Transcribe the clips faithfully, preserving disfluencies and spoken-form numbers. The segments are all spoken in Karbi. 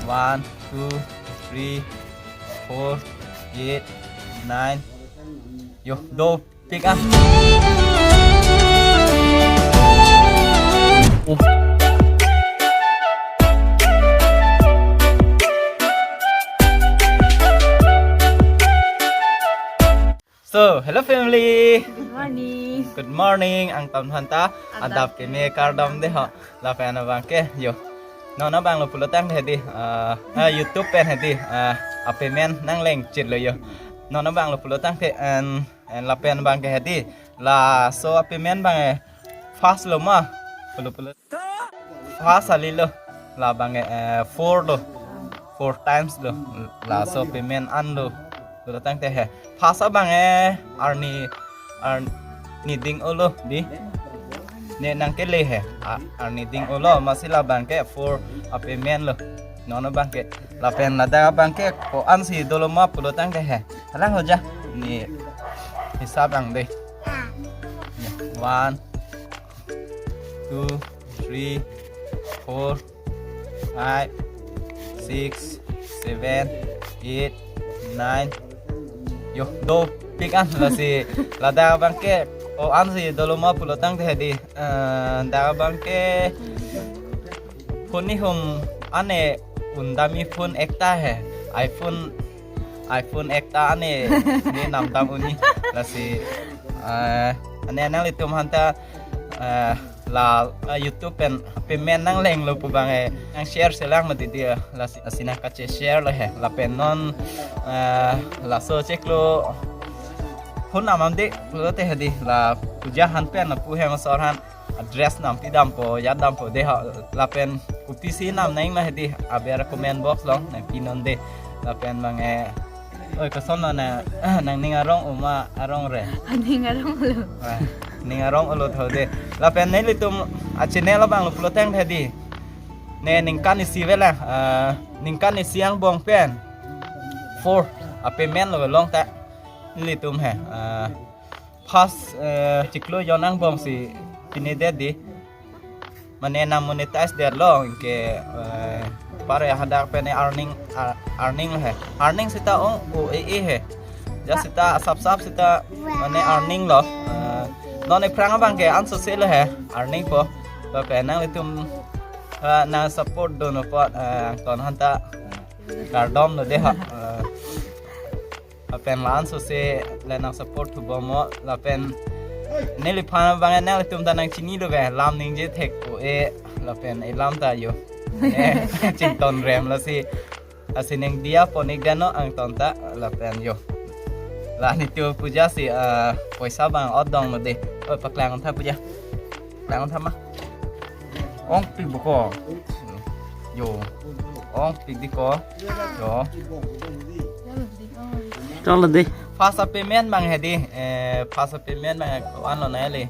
One, two, three, four, eight, nine. Yo, do, pick up. So, hello family. Good morning. Good morning, angtan aphanta. Adap. Adap keme kardom dei ho. Lapen abangke, yo. Non abang lo pulotangte hedi, ah, ah, YouTube pen hedi, ah, a-payment nangleng chit lo yo. Non abang lo pulotangte, and, and lapen abangke hedi, laso a-payment abang, eh, fast lo ma? Pulo pulo. Fast kali lo. Labang, eh, four lo. Four times lo. Laso payment an lo. Pulotangte he. Fast abang, eh, arni, arni ding-o lo dei. Ne nangkele he. A-, arni ding-o lo. Amatsi labangke four a-payment lo. Non abangke. Lapen ladak abangke ko-ansi dolo ma pulotangte he. Alang hoja. Ne hisap ang dei. One, two, three, four, five, six, seven, eight, nine. Yo, do, pick up lasi. Ladak abangke ko-ansi dolo ma pulotangte hedi. Eh, dak abangke phone nihum ane undami phone ekta he. iPhone, iPhone ekta ane ne namdam un-e. Lasi, eh, ane nanglitum aphanta, eh, la, eh, YouTube pen payment nangleng lo pu abang, eh, nang share selang mati dei, eh, lasi, lasi nangkache-share lo he. Lapen non, eh, laso chiklo phone namdam dei, pulote hedi, la puja aphan pen lapu hem asor aphan address nampi dampo, ya dampo dei ho, lapen kopisi nam nangma hedi, aber comment box along nangpinon dei. Lapen abang, eh, oi, koson lo na, nangning arong-o ma arongre? Aning arong-o lo. Ah, ning arong-o lo tho dei. Lapen nelitum a-channel abang lo pulotangte hedi. Ne ningkan isi avelang, ah, ningkan isi angbong pen four a-payment lo long ta. Nelitum he, ah, first, eh, chiklo jon angbongsi pine det dei. Mane nang monetize detlo, anke, eh, pare hadak pen earning, ah, earning lo he. Earning seta ong-o e-e he. Just seta asap-sap seta mane earning lo. Eh, non aphrang abangke ansose lo he. Earning po. Lapen nanglitum, eh, nang support dun apot, eh, angtan aphanta kardom lo dei ho. Eh, Lapen la-an sose le nang support thubom mo, lapen neliphan abang nanglitum ta nangchini do be, lam ningje thek-o e, lapen elam ta yo. Eh, chington rem lasi. Lasi neng dia ponik dano angtan ta, lapen yo. La nelitum puja si, ah, poisa abang odong lo dei. Oi, paklang tha puja. Lang tha ma. Ongpik bo ko. Yo. Ongpik dei ko. Yo. Chalo dei. First payment abang hedi. Eh, first payment abang ko-an lo neli.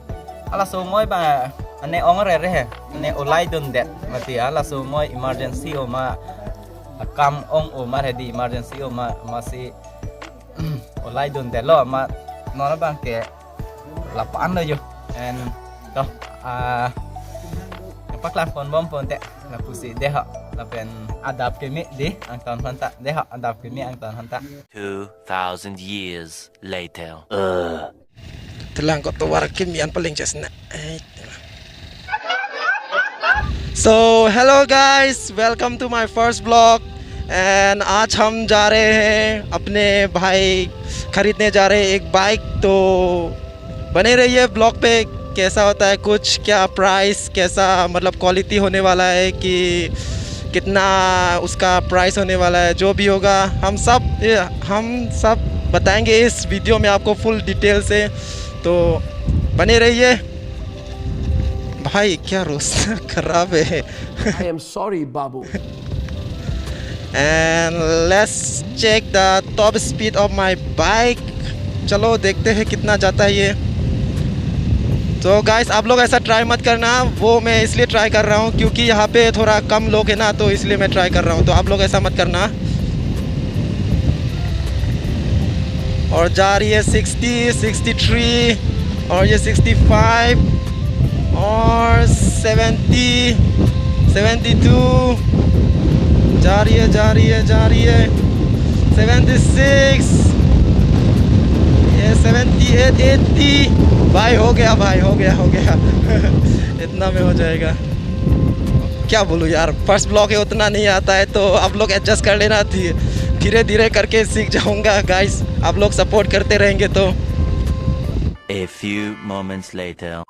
Halaso amoi abang ane ongre re he. Ane olai dundet. Mati halaso amoi emergency-o ma. Akam ong-o ma hedi, emergency-o ma, amatsi olai dundetlo ma, non abangke lapu-an lo yo. And to, ah, paklang ponbom ponte, lapusi dei ho, lapen adap keme dei angtan aphanta, dei ho, adap keme angtan aphanta. Two thousand years later. Ugh. Telang ko tovar keme an paling chesna. Eh. So hello guys, welcome to my first vlog। And आज हम जा रहे हैं अपने भाई खरीदने जा रहे हैं एक बाइक। तो बने रहिए ब्लॉग पे, कैसा होता है कुछ, क्या प्राइस, कैसा मतलब क्वालिटी होने वाला है, कि कितना उसका प्राइस होने वाला है, जो भी होगा हम सब, हम सब बताएंगे इस वीडियो में आपको फुल डिटेल से। तो बने रहिए। भाई, क्या रोस्टर खराब है। I am sorry, Babu. And let's check the top speed of my bike। चलो, देखते हैं कितना जाता है ये। तो गाइस, आप लोग ऐसा ट्राई मत करना। वो मैं इसलिए ट्राई कर रहा हूँ क्योंकि यहाँ पे थोड़ा कम लोग है ना, तो इसलिए मैं ट्राई कर रहा हूँ। तो आप लोग ऐसा मत करना। और जा रही है सिक्सटी, सिक्सटी थ्री, और ये सिक्सटी फ़ाइव और सेवेंटी, सेवेंटी टू। जा रही है, जा रही है, जा रही है। सेवेंटी सिक्स, ये सेवेंटी एट, एटी। भाई, हो गया भाई, हो गया, हो गया। इतना में हो जाएगा। क्या बोलूं यार, फर्स्ट ब्लॉग है, उतना नहीं आता है, तो आप लोग एडजस्ट कर लेना। धीरे धीरे धीरे करके सीख जाऊंगा गाइस, आप लोग सपोर्ट करते रहेंगे तो। A few moments later.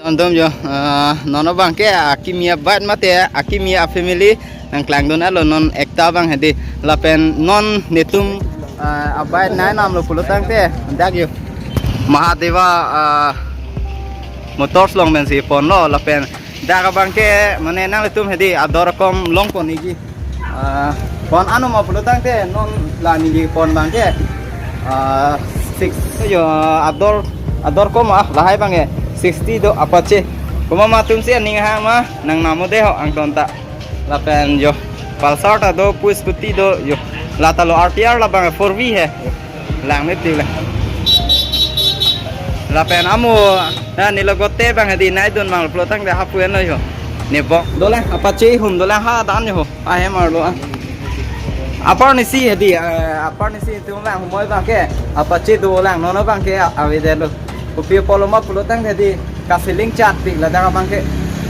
Don dom jo, ah, non abang ke akimi abang mate akimi a family nangklangdun alo non ekta abang hedi. Lapen non netum, ah, abang nai namlo pulo tangte dak jo. Mahadeva, ah, Motors along pensi ponlo lapen dak abang ke mane nanglitum hedi ador kom long pon iji. Ah, pon anu ma pulo tangte non la neli pon abang ke, ah, six jo, ador, ador kom ah lahai abang ke sixty do Apache. Komat atum si aning hang ma nang namo de ho angton ta. Lapen jo Pulsar ta do pu scooty do jo. La ta lo R T R la abang four V he. Lang me ti le. Lapen amo na neli logote abang hedi nai dun abang pulo tangte hapu en lo jo. Ne bo. Dolang Apache hum dolang ha dan jo. Ahem arlo ah. Apar nisi hedi, eh, apar nisi tu abang humoi abang ke Apache dolang non abang ke avedetlo. Kopi apotlo ma pulo tangte hedi ka selling chat tik ladak abang ke,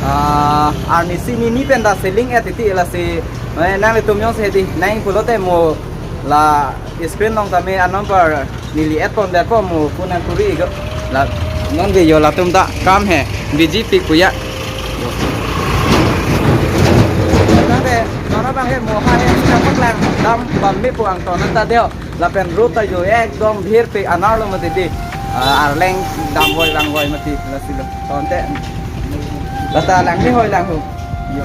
ah, arnisi ni ni pen ta selling et titi lasi, eh, nanglitum jongsi hedi nang pulote mo la screen along tame a number neli et pon det po mo phone nangkuri ko. La non de jo latum ta kam he busy pik puya. Tangte non abang he mo ha he sika paklang dam bam me pu angton ta deo. Lapen road ta jo ekdom bhir pik anerlo mati di. Ah, arleng dam voi lang voi mati lasi lo. Tonte. Lata lang ni hoi lang ho. Jo.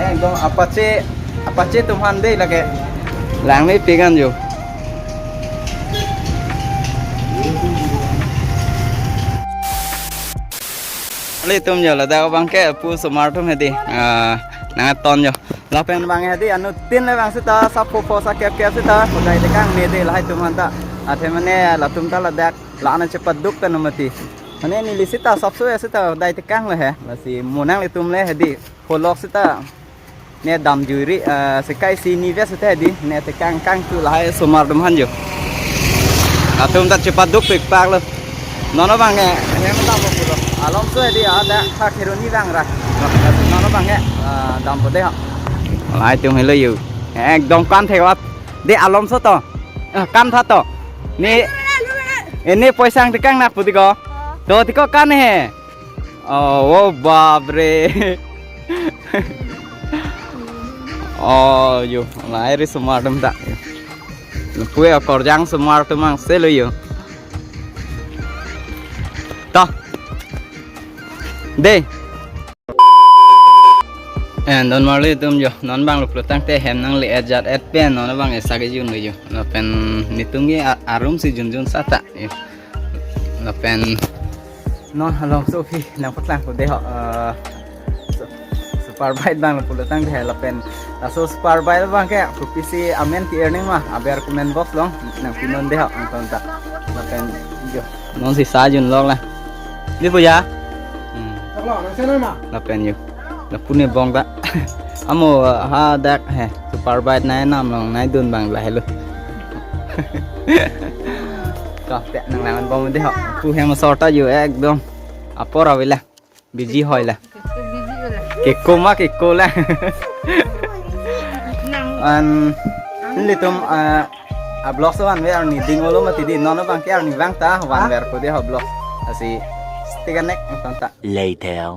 Ekdom Apache, Apache atum han de lake. Lang ni pik an jo. Ilitum jo ladak abang ke pu osomar atum hedi. Ah, nangton jo. Lapen abang hedi anuttin le abang seta sap pho pho sa kep kep seta hodai tekang ne de lahai atum han ta. Athe mane latum ta ladak la-an chepaduk kan mati. Mane neli seta sapso ya seta hodai tekang le he. Lasi mo nanglitum le hedi pholok seta ne dam juri, eh, sekai si ni ves seta hedi ne tekang kangtu lahai osomar atum han jo. Latum ta chepaduk pik pak lo. Non abang ke hem dam pulo. Alomso hedi ada ha Kheroni abang ra. Lasi non abang ke, ah, dam po de ha. Lahai atum helo jo. Ekdom kan thek wat. De Alomso to. Ah, kan tha to. Ne, eh, ne poisa ang tekang nak pu ti ko. To ti ko kan he. Oh, oh, bap re. Oh, jo, lahai ri osomar atum ta. Pue akorjang osomar atum angse lo jo. To. De. En don marli atum jo, non abang lo pulo tangte hem nangle-et jat-et pen non abang esa kejun lo jo. Lapen netum ke a-, arum si junjun seta jo. Lapen non Alomso aphi nangpaklang po de ho, eh, su-, super bike abang lo pulo tangte lapen laso super bike abang ke kopisi amen ke-earning ma aber comment box along nangpinon de ho angton ta. Lapen jo. Non si sa junlok la. Di puya. Hmm. Lapen jo. Lapu ne bong ta. Amo hadak he. Super bike nai nam along nai dun abang lahelo. Kapek nanglang bom de ho. Pu hem asor ta jo ekdom. Apor avela. Busy hoi la. Keko ma keko la. An ilitum, ah, a-vlog so anver arni ding olo mati di non abang ke arni vang ta anver ko de ho vlog. Lasi stay connect angton ta. Later.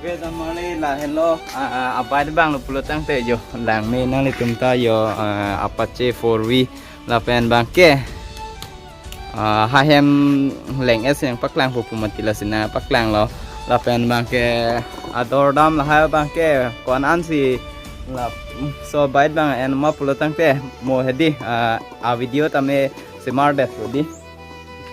Ve don marli lahelo, ah, ah, abang abang lo pulo tangte jo lang me nanglitum ta jo, ah, Apache four V lapen abang ke. Ah, ha hem leng-et si nangpaklang po pu mati lasi nangpaklang lo. Lapen abang ke ador dam lahai abang ke ko-an an si laso bike abang en ma pulo tangte mo hedi, ah, a-video tame semar det po di.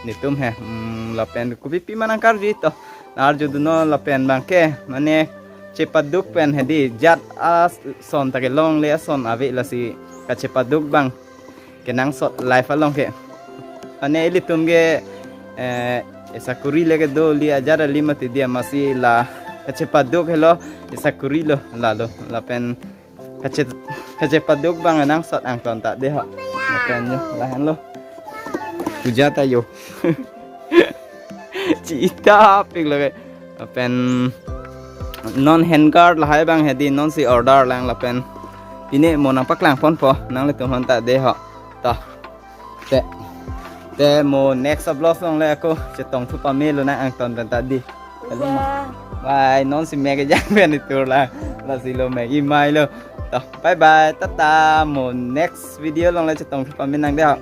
Netum he, hmm, lapen kopi pi ma nangkarju to. Arju dunnon lapen abang ke mane chepaduk pen hedi jat ason ta kelongle ason ave lasi kachepaduk abang kenangsot life along ke. Mane ilitum ke, eh, Esakuri le kedo li ajat ali mati dia, masi la kachepaduk helo, esakuri lo lalo. Lapen kache kachepaduk abang nangsot angton ta de ho. Lapen yo, lahenlo. Puja ta yo. Chita pik lage. Lapen non handguard lahai abang hedi, non si order lang lapen pine mo nangpaklang ponpo nanglitum aphan ta de ho. To. Te, te mo next vlog along le ako chetongthu pamelo nang angton pen ta di. Bye. Bye. Non si mek kejang pen itur lang. Lasi lo mek imai lo. To, bye bye. Tata. Mo next video along le chetongthu pame nang de ho.